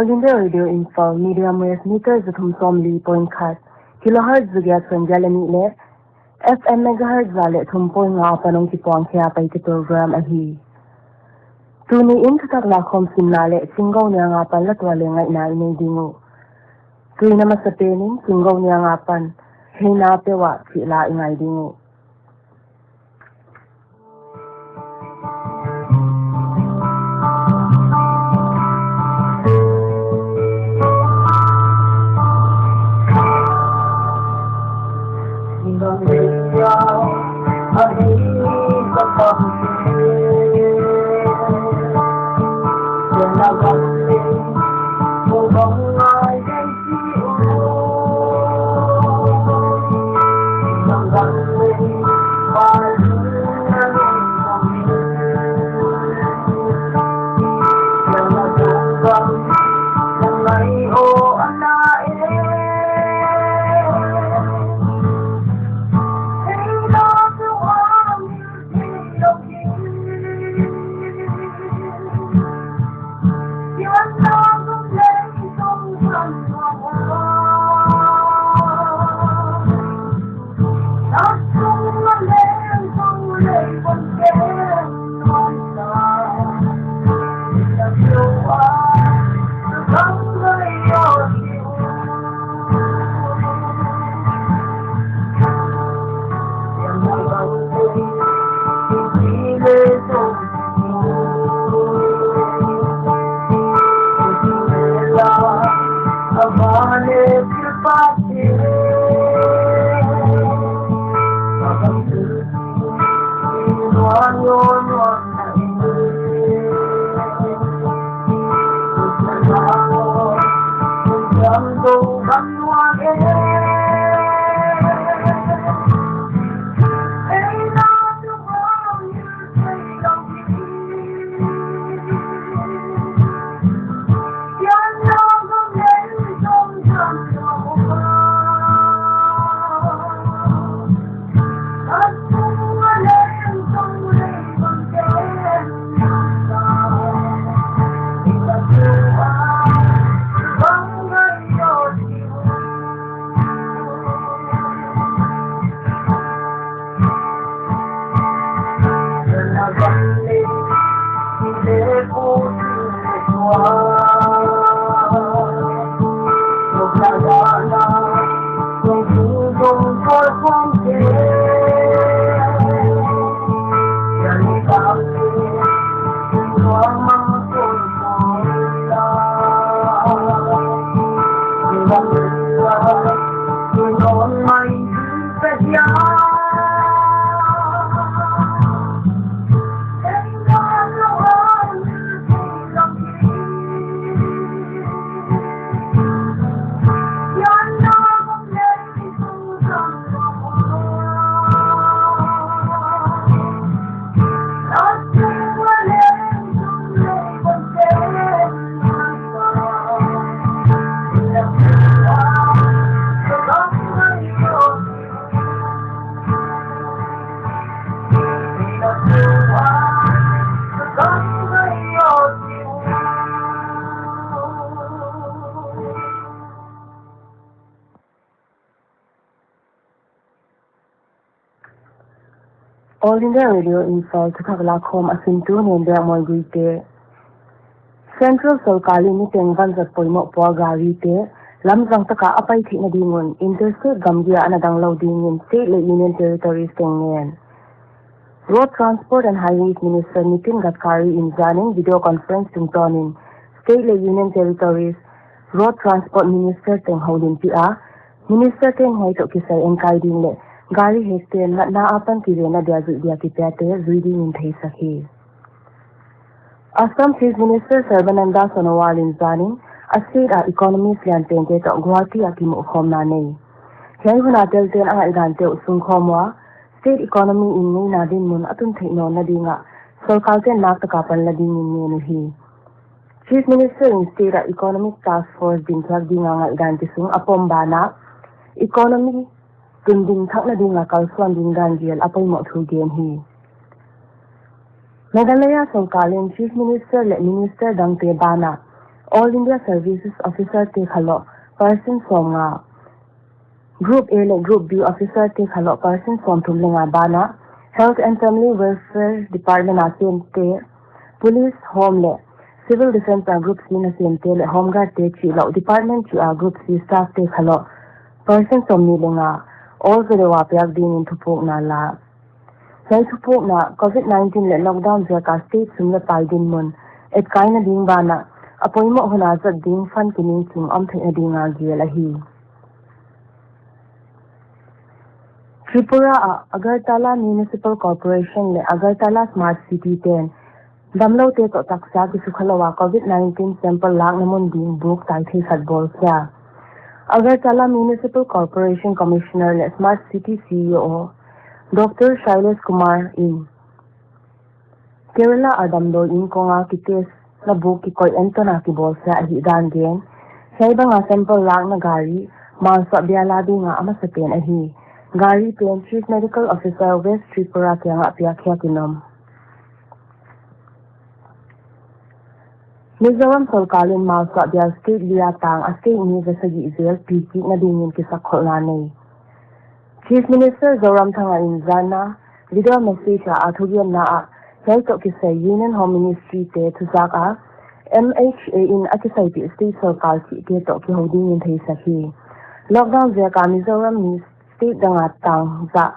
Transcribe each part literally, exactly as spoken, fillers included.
India Radio Imphal, medium wave meter za thum sawmli point khat, kilohertz za giat sawmgiat leh nih leh F M megahertz za leh thum point nga apan hong kipuang khia Paite program ahi. Tuni in thuthak lakhawm simna leh Chinggou Niang apan la tuah leh ngaihna i nei ding uh. Tuni a masapen in Chinggou Niang apan theihna peuh a chih la i ngai ding uh. All India Radio Imphal, thuthak lakhawm a simtu Nenbiakmoi Guite. Central sorkar in niteng vanzat poimoh pua garite lamzang taka a pai theihna ding un interstate gamgi a ana dang lou dingin state leh union territories teng ngen. Road Transport and Highways Minister Nitin Gadkari in zanin video conference tungtawnin state leh union territories road transport minister teng houlimpih a, minister te'n hiai toh kisai enkai ding leh gari hekte'n natna apan kivenna dia zuih dia kipiate zui dingin theisak hi. Assam Chief Minister Sarbananda Sonowal in zanin a state a economist liantente toh Guwahati a kimuhkhawmna nei. Hiai hun a telte'n a ngaihdante uh sungkhawm ua, state economy in ngeina dinmun a tun theih nawnna ding a sorkarte'n nak taka panla dingin ngen uhi. Chief Minister in state a economic task force dingkhiak ding a ngaihdan kisung a pom banah economy tunding thakna ding a kalsuan ding dan gel a poimoh thu gen hi. Meghalaya sorkar in Chief Minister leh minister dangte banah All India Services Officer te khaluh percent sawmnga, Group A leh Group B officer te khaluh percent sawmthum leh nga banah, Health and Family Welfare Department a semte, Police, Home leh Civil Defence a Group C na semte leh Home Guard te chihlouh department chih a Group C staff te khaluh percent sawmnih leh nga, all zaw deuh a piak dingin thupukna la. Hiai thupukna, COVID nineteen leh lockdown ziaka state sum leh pai dinmun etkaina ding banah a poimoh hun a zat ding fund kiningching om theihna dinga gel ahi. Tripura ah Agartala Municipal Corporation leh Agartala Smart City ten damloute toh taksa kisukha lou a COVID nineteen sample lakna mun ding buk taithei khat bawlkhia. Agartala Municipal Corporation Commissioner leh Smart City C E O Doctor Shailesh Kumar in Kerala a damdawi inkawnga kitestna buk kikoih entona kibawlkhia ahihdan gen. Hiai banga sample lakna gari malsuah bial a dinga a masapen ahi. Gari pen Chief Medical Officer West Tripura kiangah piakkhiakin om. Mizoram sorkar in malsuah bial state li a tang a state mi za sagih zel pikikna dingin kisakkholhna nei. Chief Minister Zoramthanga in zan a video message a a thugenna ah, hiai toh kisai Union Home Ministry te thuzak a, M H A in a kisaipih state sorkar chihte toh kihou dingin theisak hi. Lockdown ziaka Mizoram mi state danga tang zah,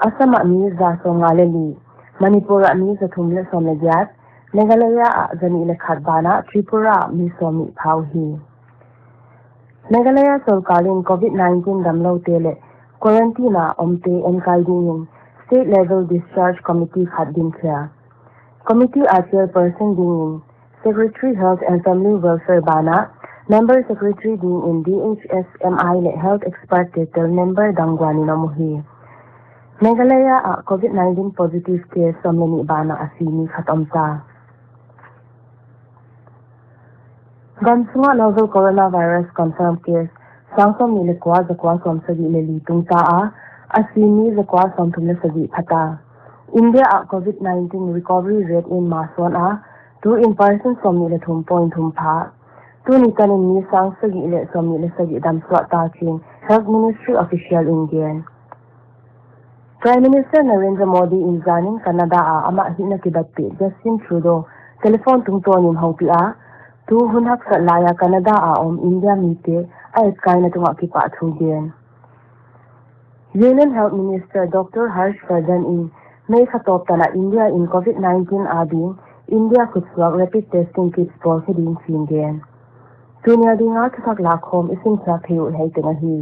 Assam ah mi za sawmnga leh li, Manipur ah mi za thum leh sawm leh giat, Meghalaya ah za nih leh khat banah Tripura ah mi sawmnih pha uhi. Meghalaya sorkar in COVID nineteen damloute leh quarantine a omte enkai dingin state level discharge committee khat dinkhia. Committee a chairperson dingin Secretary Health and Family Welfare banah, member secretary dingin D H S, M I leh health expert te tel member dang guan in om uhi. Meghalaya ah COVID nineteen positive case sawm leh nih banah a si mi khat om ta. Gamsung ah novel coronavirus confirm case sang sawmnih leh kua za kua sawmsagih leh li tungta a, a si mi za kua sawmthum leh sagih pha ta. India ah COVID nineteen recovery rate in masawn a, tu in percent sawmnih leh thum point thum pha. Tuni tanin mi sang sagih leh sawmnih leh sagih damsuah ta chi'n Health Ministry official in gen. Prime Minister Narendra Modi in zanin Canada a amah hihna kibatpih Justin Trudeau telephone tungtawnin houpih a, tu hun haksat laia Canada a om India mite a etkaina tungah kipahthu gen. Union Health Minister Doctor Harsh Vardhan in May kha tawp tan ah India in COVID nineteen ading India khutsuak rapid testing kits bawlkhe ding chi'n gen. Tuni a dinga thuthak lakhawm i simkhiak thei uh hiai teng ahi.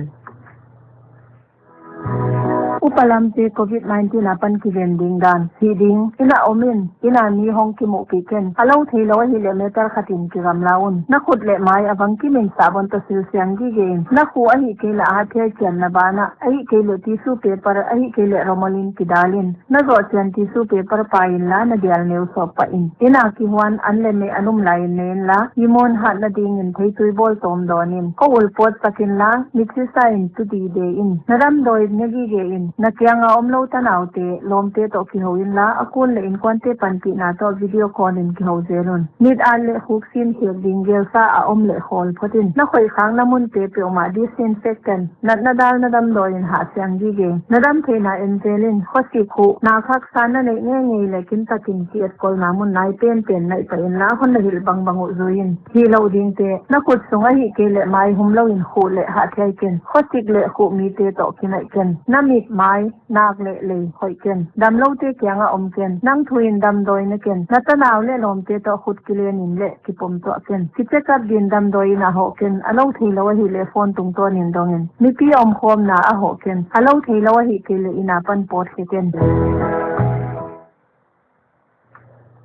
Upa lamte COVID nineteen apan kiven ding dan. Hih ding, inn ah om in, inn a mi hong kimuhpih ken. A lou theilou ahihleh meter khat in kigamla un. Na khut leh mai a bangkim in sahbawn toh sil siang gige in. Na khuh ahihkeileh hathiai chianna banah, ahihkeileh tissue paper, ahihkeileh rumal in kidal in. Na zoh chian tissue paper pai inla, na dial neu sawp pah in. Inn a kihuan an leh meh an um laiin ne inla, i muan hatna dingin theitui bawl tawm dawn in. Ko ul pawt sak inla, mit sisa in tu dide in. Na damdawi na gige in. Na kianga omlou tanaute, lawmte toh kihou inla, a kun leh inkuante panpihna toh video call in kihou zel un. Mit at leh khuk sin khek ding gelsa a om leh khawl phot in. Na khoihkhakna munte peuhmah disinfect ken. Natna dalna damdawi in hah siang gige. Na dam theihna en zel in, khosik, khuh, nak haksa na neih ngeingei leh kintakin ki etkolna mun nai penpen naih pah inla, hon na hilh bangbang uh zui in. Hilou dingte, na khut sung ahihkeileh mai humlou in khuh leh hathiai ken. Khosik leh khuh mite toh kinaih ken. Na mit, mai, nak leh lei hoih ken. Damloute kiangah om ken. Nang thu in damdawi ne ken. Na tanau leh lawmte toh khut kilen in leh kipom tuah ken. Ki check up din damdawi in a hoh ken. A lou theilou ahihleh phone tungtawnin dong in. Mipi omkhawmna a hoh ken. A lou theilou ahihkeileh inn apan pawtkhe ken.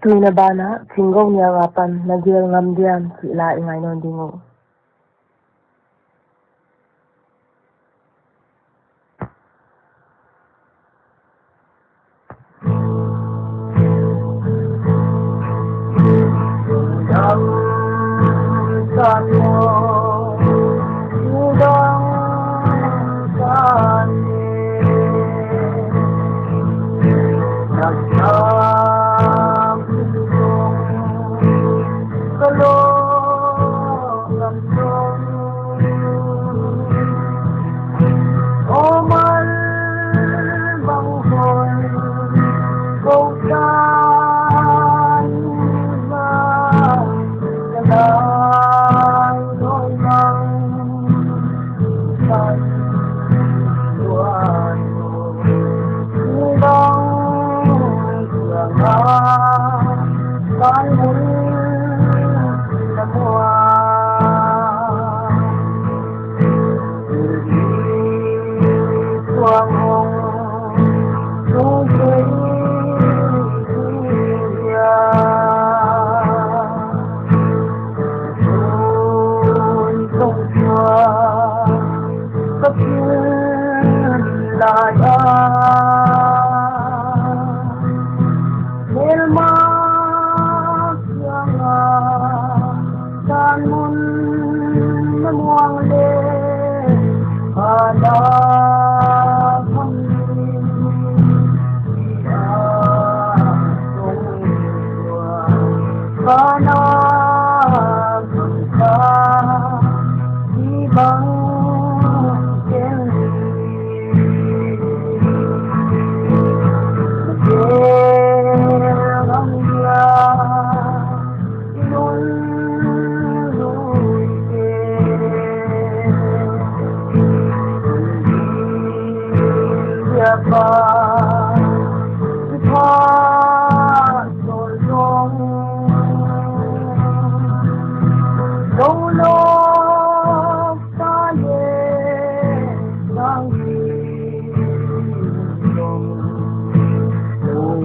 Tuni a banah, Chinggou nial apan na gel ngam diam chih la i ngai nawn ding uh. Lai a, melma kiang a, tan mun na muang le, a la kham ni a, song ni tua, a la kham ka, ni bang ken ni.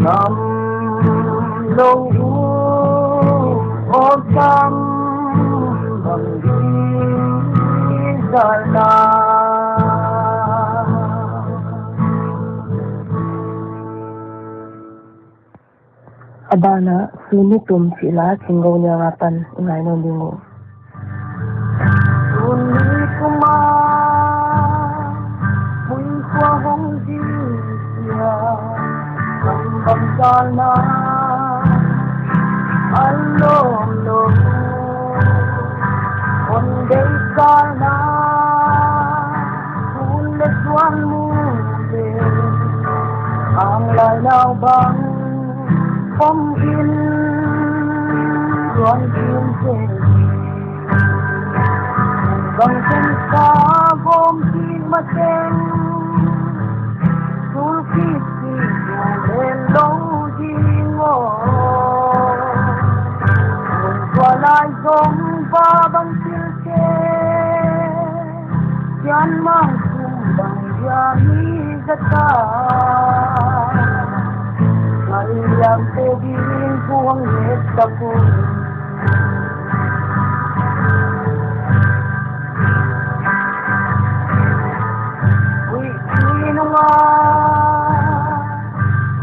Ngam lou uh, aw sam bang di zal na. A ban ah Suni Tum chih la Thinggou Niang apan i ngainawn ding uh. Suni Tum a, mun khua hong ding sia, kam bang zal na, a lawm lou, hon deih zal na, hun le suan mu le, ang lai nau bang, khom in, suan kim se. Bang ken sa gom ki ma teng, sul ki ki sul en lou ding aw. Mun tua lai zong ba bang thil te, sian mang sum bang dia mi za ta. Ngal liam te ding kuang nget ta ku. Ui, ui, nunga,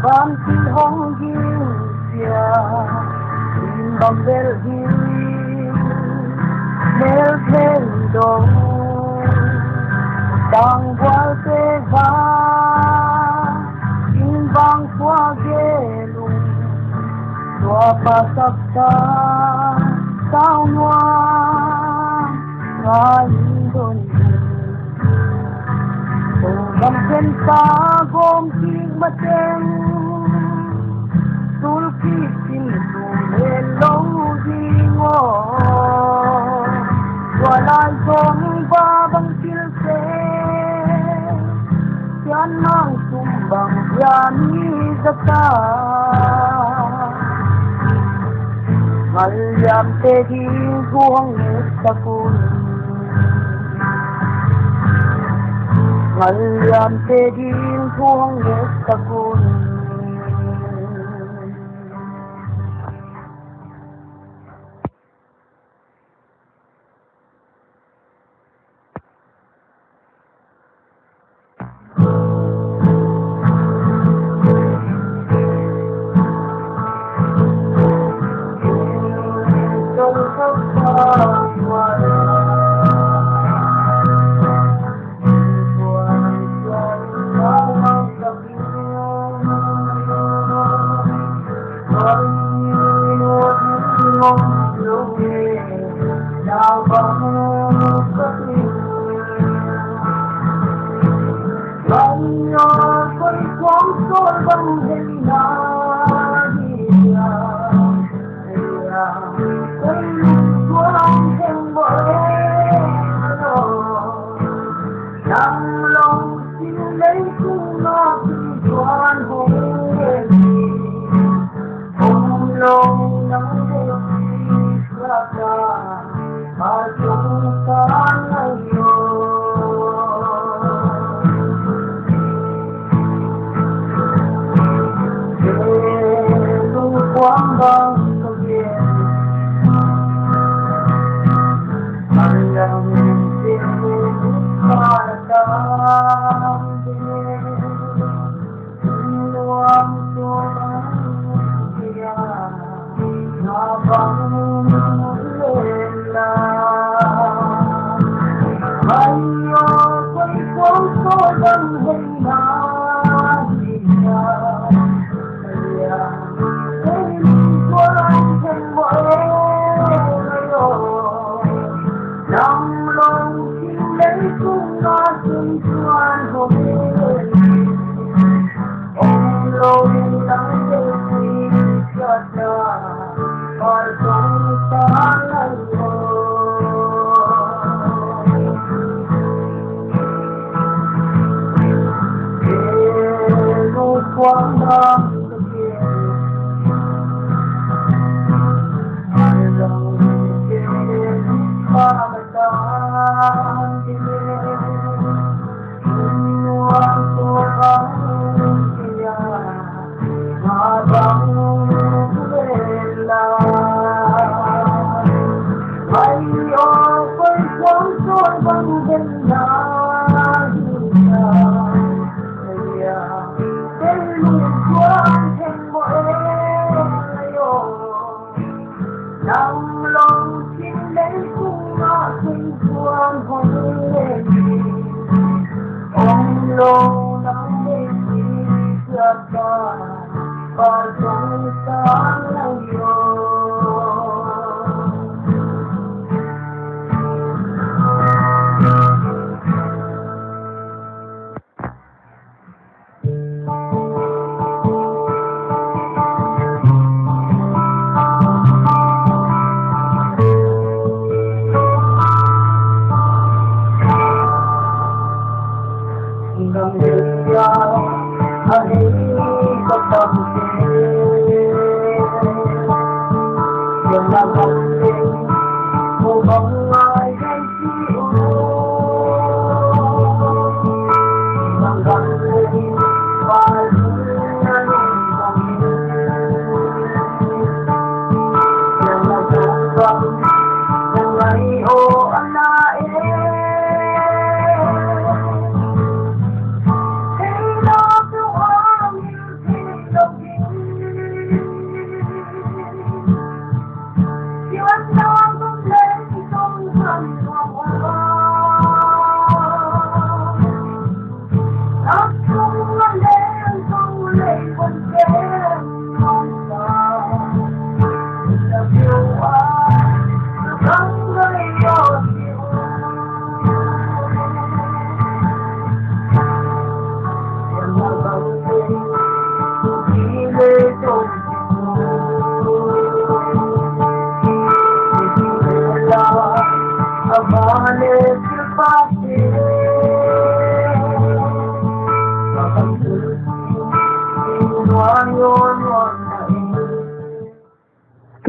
bang ki hong ging sia, in bang bel ging, mel thei dong, tang bual te va, in bang khua ge lung, tua pa sak ta, tau nua, ngai don. Ong gam ken sa gom ki ma teng, sul ki sin tu le lou ding aw. Tua lai zong ba bang thil te, sian mang sum bang dia mi za ta. Ngal liam te ding kuang nget ta kun. Ngal liam te ding kuang nget ta kun.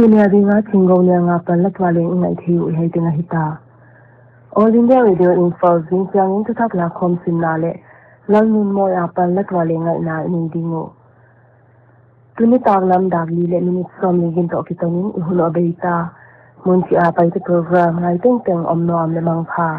Tuni a ding a Thinggou Niang apan la tuah leng i ngaih theih uh hiai teng ahi ta. All India Radio Imphal, zingchiang in thuthak lakhawm simna leh Lalnunmawi apan la tuah leh ngaihna i nei ding uh. Tuni nitaklam dak li leh minute sawmli gin toh kiton in i hun uh a bei ta. Mun chih a paite program ngai tengteng om nuam leh mangpha.